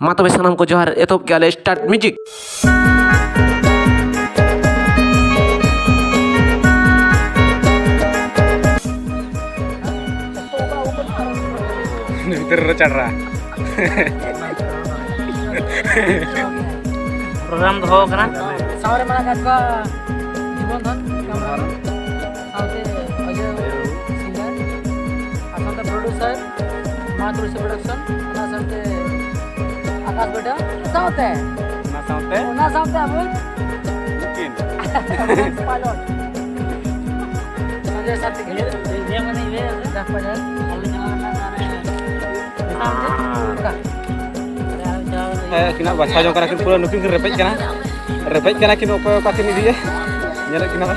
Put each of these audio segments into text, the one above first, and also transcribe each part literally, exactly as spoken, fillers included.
ᱢᱟ ᱛᱚᱵᱮ ᱥᱟᱱᱟᱢ ᱠᱚ ᱡᱚᱦᱟᱨ, ᱮᱛᱚᱦᱚᱵ ᱠᱮᱜᱼᱟ ᱞᱮ start music᱾ ᱱᱩᱭ ᱜᱤᱫᱽᱨᱟᱹ ᱨᱮ ᱪᱟᱰᱨᱟ᱾ ᱯᱨᱳᱜᱨᱟᱢ ᱫᱚᱦᱚ ᱠᱟᱱᱟ᱾ ᱥᱟᱶᱨᱮ ᱢᱮᱱᱟᱜ ᱟᱠᱟᱫ ᱠᱚᱣᱟ ᱡᱤᱵᱚᱱ ᱫᱷᱚᱱ ᱠᱮᱢᱨᱟ, ᱥᱟᱶᱛᱮ ᱚᱡᱚᱭ ᱥᱤᱝᱜᱟᱨ, ᱟᱨ ᱥᱟᱶᱛᱮ ᱯᱨᱚᱰᱩᱥᱟᱨ ᱢᱟ ᱛᱩᱞᱥᱤ ᱯᱨᱚᱰᱟᱠᱥᱚᱱ, ᱚᱱᱟ ᱥᱟᱶᱛᱮ ᱟᱠᱟᱥ ᱵᱮᱴᱟ, ᱥᱟᱶᱛᱮ ᱚᱱᱟ ᱥᱟᱶᱛᱮ? ᱚᱱᱟ ᱥᱟᱶᱛᱮ ᱟᱵᱚ ᱩᱱᱠᱤᱱ᱾ ᱯᱟᱭᱞᱚᱴ ᱥᱚᱧᱡᱚᱭ ᱥᱟᱨ ᱛᱤᱠᱤᱱ᱾ ᱦᱮᱸ, ᱟᱹᱠᱤᱱᱟᱜ ᱵᱟᱪᱷᱟᱣ ᱡᱚᱝ ᱠᱟᱱᱟ ᱠᱤᱱ, ᱯᱩᱨᱟᱹ ᱱᱩᱠᱤᱱ ᱠᱤᱱ ᱨᱮᱯᱮᱡ ᱠᱟᱱᱟ, ᱨᱮᱯᱮᱡ ᱠᱟᱱᱟ ᱠᱤᱱ, ᱚᱠᱚᱭ ᱚᱠᱟ ᱠᱤᱱ ᱤᱫᱤᱭᱟ, ᱧᱮᱞᱮᱫ ᱠᱤᱱᱟ ᱯᱮ᱾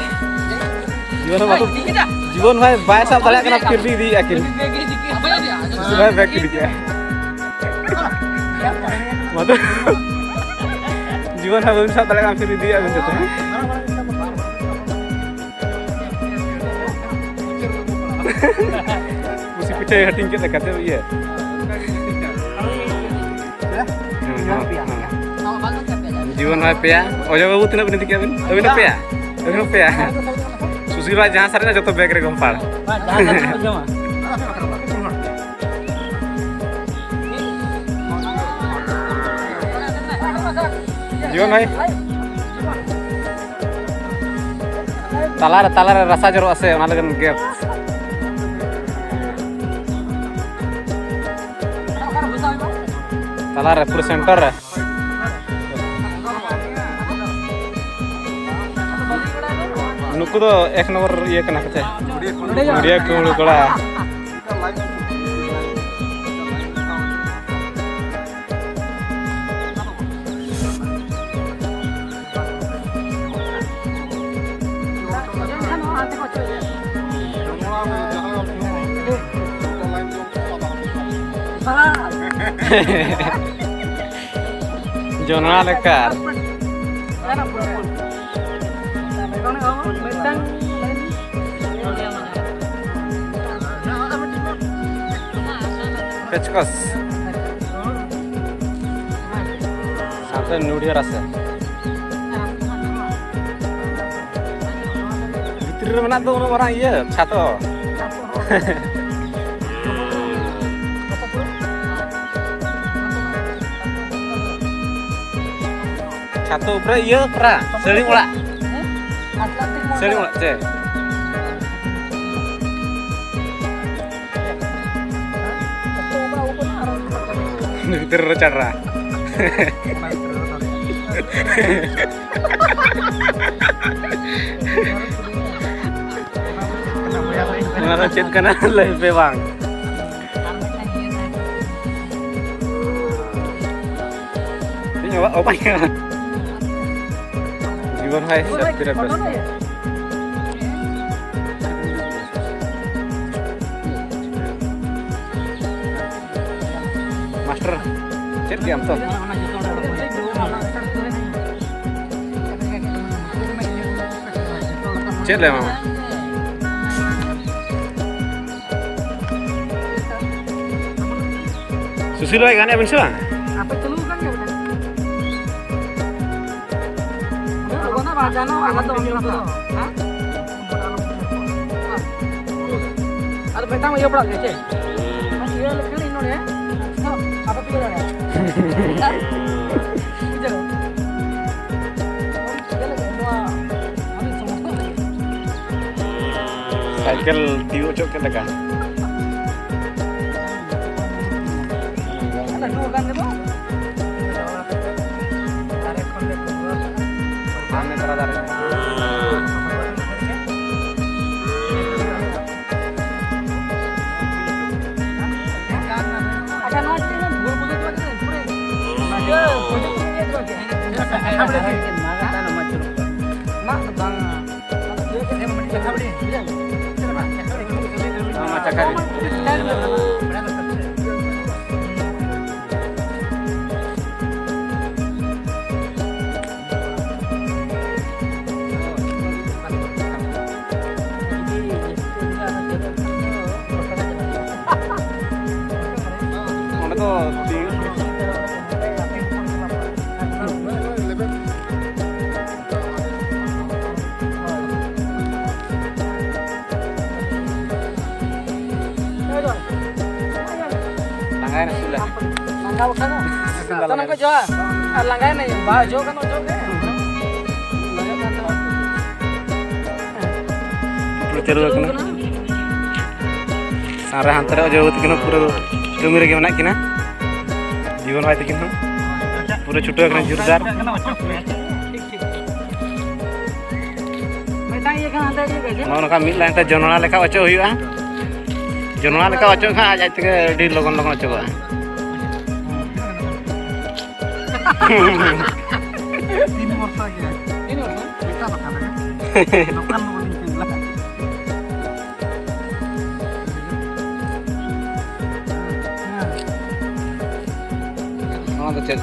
ᱡᱤᱵᱚᱱ ᱦᱚᱸ ᱵᱟᱠᱚ, ᱡᱤᱵᱚᱱ ᱵᱷᱟᱭ ᱵᱟᱭ ᱥᱟᱵ ᱫᱟᱲᱮᱭᱟᱜ ᱠᱟᱱᱟ, ᱯᱷᱤᱨ ᱵᱷᱤ ᱤᱫᱤᱭᱮᱫᱼᱟ ᱠᱤᱱ᱾ ᱵᱷᱟᱭ ᱵᱮᱜᱽ ᱤᱫᱤ ᱠᱮᱜᱼᱟ᱾ ᱢᱟᱫᱚ, ᱡᱤᱵᱚᱱ ᱦᱚᱸ ᱵᱟᱹᱵᱤᱱ ᱥᱟᱵ ᱫᱟᱲᱮᱭᱟᱜ ᱠᱟᱱᱟ, ᱯᱷᱤᱨ ᱤᱫᱤᱭᱮᱫᱼᱟ ᱵᱤᱱ ᱡᱚᱛᱚ, ᱦᱮᱸ? ᱠᱩᱥᱤ ᱯᱤᱴᱷᱟᱹ ᱦᱟᱹᱴᱤᱧ ᱠᱮᱫ ᱞᱮᱠᱟᱛᱮ, ᱤᱭᱟᱹ᱾ ᱦᱮᱸ, ᱦᱮᱸ, ᱦᱮᱸ᱾ ᱡᱤᱵᱚᱱ ᱵᱷᱟᱭ ᱯᱮᱭᱟ᱾ ᱚᱡᱚᱭ ᱵᱟᱹᱵᱩ, ᱛᱤᱱᱟᱹᱜ ᱵᱤᱱ ᱤᱫᱤ ᱠᱮᱜᱼᱟ ᱵᱤᱱ? ᱟᱹᱵᱤᱱ ᱦᱚᱸ ᱯᱮᱭᱟ? ᱟᱹᱵᱤᱱ ᱦᱚᱸ ᱯᱮᱭᱟ? ᱥᱩᱥᱤᱨ ᱵᱷᱟᱭ ᱡᱟᱦᱟᱸ ᱥᱟᱨᱮᱡ ᱮᱱᱟ, ᱡᱚᱛᱚ ᱵᱮᱜᱽ ᱨᱮ ᱜᱚᱢᱯᱟᱲ᱾ ᱵᱟᱝ, ᱡᱟᱦᱟᱸ ᱥᱟᱨᱮᱡ ᱮᱱᱟ, ᱡᱚᱢᱟ᱾ ᱡᱤᱵᱚᱱ ᱵᱷᱟᱭ᱾ ᱛᱟᱞᱟᱨᱮ, ᱛᱟᱞᱟᱨᱮ ᱨᱟᱥᱟ ᱡᱚᱨᱚᱜᱼᱟ ᱥᱮ, ᱚᱱᱟ ᱞᱟᱹᱜᱤᱫ ᱜᱮᱯ᱾ ᱛᱟᱞᱟᱨᱮ, ᱯᱩᱨᱟᱹ ᱥᱮᱱᱴᱟᱨ ᱨᱮ᱾ ᱱᱩᱠᱩ ᱫᱚ ᱮᱠ ᱱᱚᱢᱵᱚᱨ ᱤᱭᱟᱹ ᱠᱟᱱᱟ ᱠᱚ ᱪᱮ? ᱱᱚᱰᱤᱭᱟ ᱠᱩᱢᱲᱩ ᱠᱚᱲᱟ᱾ ᱡᱚᱱᱚᱲᱟ ᱞᱮᱠᱟ᱾ ᱯᱮᱪᱠᱚᱥ᱾ ᱱᱩᱲᱤᱭᱟ ᱨᱟᱥᱮ᱾ ᱵᱷᱤᱛᱨᱤ ᱨᱮ ᱢᱮᱱᱟᱜ ᱫᱚ ᱩᱱᱟᱹᱜ ᱢᱟᱨᱟᱝ ᱤᱭᱟᱹ, ᱪᱷᱟᱛᱚ᱾ ᱪᱷᱟᱛᱚ ᱩᱯᱨᱮ ᱤᱭᱟᱹ ᱯᱨᱟ, ᱥᱟᱹᱲᱤᱢ ᱚᱲᱟᱜ᱾ ᱥᱟᱹᱲᱤᱢ ᱚᱲᱟᱜ ᱪᱮ? ᱵᱷᱤᱛᱨᱤ ᱨᱮ ᱪᱟᱰᱨᱟ᱾ ᱚᱱᱟ ᱫᱚ ᱪᱮᱫ ᱠᱟᱱᱟ? ᱞᱟᱹᱭ ᱯᱮ ᱵᱟᱝ᱾ ᱤᱧ ᱚᱵᱟ-, ᱚᱵᱟ-, ᱡᱤᱵᱚᱱ ᱵᱷᱟᱭ ᱥᱟᱛᱴᱤ ᱨᱮ ᱵᱮᱥ᱾ ᱢᱟᱥᱴᱟᱨ, ᱪᱮᱫ ᱜᱮ ᱟᱢ ᱛᱚ? ᱪᱮᱫ ᱞᱮ ᱮᱢᱟᱢᱟ? ᱥᱩᱥᱤᱞ ᱵᱷᱟᱭ, ᱜᱟᱱᱮᱜ ᱵᱤᱱ ᱥᱮ ᱵᱟᱝ? ᱟᱯᱮ ᱪᱟᱹᱞᱩ ᱟᱠᱟᱱ ᱜᱮᱭᱟ ᱵᱚᱞᱮ? ᱦᱮᱸ? ᱟᱫᱚ ᱢᱤᱫᱴᱟᱝ ᱤᱭᱟᱹ ᱯᱟᱲᱟᱜ ᱜᱮᱭᱟ ᱪᱮ? ᱤᱭᱟᱹ ᱞᱮᱠᱷᱟᱱ ᱤᱧ ᱱᱚᱰᱮ ᱟᱯᱮ ᱯᱮ ᱤᱭᱟᱹ ᱫᱟᱲᱮᱭᱟᱜᱼᱟ᱾ ᱵᱩᱡᱷᱟᱹᱣ? ᱤᱭᱟᱹ ᱞᱮᱠᱷᱟᱱ ᱱᱚᱣᱟ ᱟᱹᱰᱤ ᱥᱚᱢᱚᱥᱥᱟ ᱦᱩᱭᱩᱜᱼᱟ᱾ ᱥᱟᱭᱠᱮᱞ ᱛᱤᱭᱳᱜ ᱚᱪᱚᱜ ᱠᱮᱫ ᱞᱮᱠᱟ᱾ ᱞᱟᱹᱴᱩ ᱟᱠᱟᱱ ᱜᱮᱫᱚ᱾ ᱫᱟᱨᱮ ᱠᱷᱚᱱ ᱞᱮ ᱛᱩᱫᱩᱜᱼᱟ᱾ ᱥᱟᱢᱱᱮ ᱛᱚᱨᱟ ᱫᱟᱨᱮ᱾ ᱟᱪᱪᱷᱟ, ᱱᱚᱣᱟ ᱪᱮᱫ ᱵᱷᱩᱞ ᱵᱩᱡᱷᱟᱹᱣ ᱠᱮᱫᱟ ᱯᱩᱨᱟᱹ? ᱤᱭᱟᱹ, ᱯᱨᱚᱡᱮᱠᱴ ᱤᱭᱟᱹ ᱫᱚ ᱵᱟᱝ ᱠᱟᱱᱟ᱾ ᱢᱟᱜ ᱫᱚ ᱵᱟᱝ᱾ ᱚᱸᱰᱮ ᱫᱚ ᱛᱤ-, ᱥᱟᱱᱟᱢ ᱠᱚ ᱡᱚᱦᱟᱨ᱾ ᱟᱨ ᱞᱟᱸᱜᱟᱭᱮᱱᱟᱹᱧ, ᱵᱟᱭ ᱚᱡᱚᱜ ᱠᱟᱱᱟ, ᱚᱡᱚᱜ ᱜᱮ᱾ ᱯᱩᱨᱟᱹ ᱪᱟᱹᱞᱩ ᱟᱠᱟᱱᱟ᱾ ᱥᱟᱶᱨᱮ ᱦᱟᱱᱛᱮ ᱨᱮ ᱚᱡᱚᱭ ᱵᱟᱹᱵᱩ ᱛᱟᱹᱠᱤᱱ ᱦᱚᱸ ᱯᱩᱨᱟᱹ ᱠᱟᱹᱢᱤ ᱨᱮᱜᱮ ᱢᱮᱱᱟᱜ ᱠᱤᱱᱟ᱾ ᱡᱤᱵᱚᱱ ᱵᱷᱟᱭ ᱛᱟᱹᱠᱤᱱ ᱦᱚᱸ ᱯᱩᱨᱟᱹ ᱪᱷᱩᱴᱟᱹᱣ ᱟᱠᱟᱱᱟ ᱡᱳᱨᱫᱟᱨ᱾ ᱢᱤᱫᱴᱟᱝ ᱤᱭᱟᱹ ᱠᱟᱱᱟ, ᱦᱟᱱᱛᱮ ᱤᱭᱟᱹ ᱠᱟᱱᱟ᱾ ᱱᱚᱜᱼᱚ ᱱᱚᱝᱠᱟ ᱢᱤᱫ ᱞᱟᱭᱤᱱ ᱛᱮ ᱡᱚᱱᱚᱲᱟ ᱞᱮᱠᱟ ᱚᱪᱚᱜ ᱦᱩᱭᱩᱜᱼᱟ᱾ ᱡᱚᱱᱚᱲᱟ ᱞᱮᱠᱟ ᱚᱪᱚᱜ ᱠᱷᱟᱱ ᱟᱡ ᱟᱡ ᱛᱮᱜᱮ ᱟᱹᱰᱤ ᱞᱚᱜᱚᱱ ᱞᱚᱜᱚᱱ ᱚᱪᱚᱜᱚᱜᱼᱟ᱾ ᱛᱤᱱ ᱵᱷᱚᱨᱥᱟ ᱜᱮᱭᱟ᱾ ᱛᱤᱱ ᱵᱷᱚᱨᱥᱟ? ᱢᱤᱫᱴᱟᱝ ᱫᱚᱠᱟᱱ ᱨᱮᱜᱮ᱾ ᱫᱚᱠᱟᱱ ᱫᱚ ᱵᱟᱹᱞᱤᱧ ᱠᱩᱞᱟ᱾ ᱱᱚᱣᱟ ᱫᱚ ᱪᱮᱫ?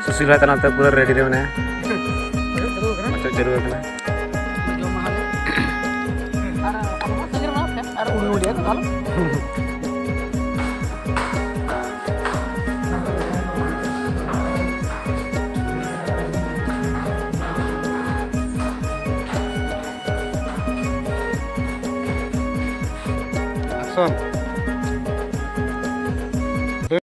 ᱥᱩᱥᱤᱞ ᱵᱷᱟᱭ ᱛᱟᱞᱟᱝ ᱛᱮ ᱯᱩᱨᱟᱹ ᱨᱮᱰᱤ ᱨᱮ ᱢᱮᱱᱟᱭᱟ᱾ ᱚᱪᱚᱜ ᱪᱟᱹᱞᱩ ᱟᱠᱟᱱᱟ᱾ ᱟᱨ ᱩᱱᱤ ᱚᱸᱰᱮ ᱫᱚ ᱛᱟᱦᱚᱞᱮ᱾ Action.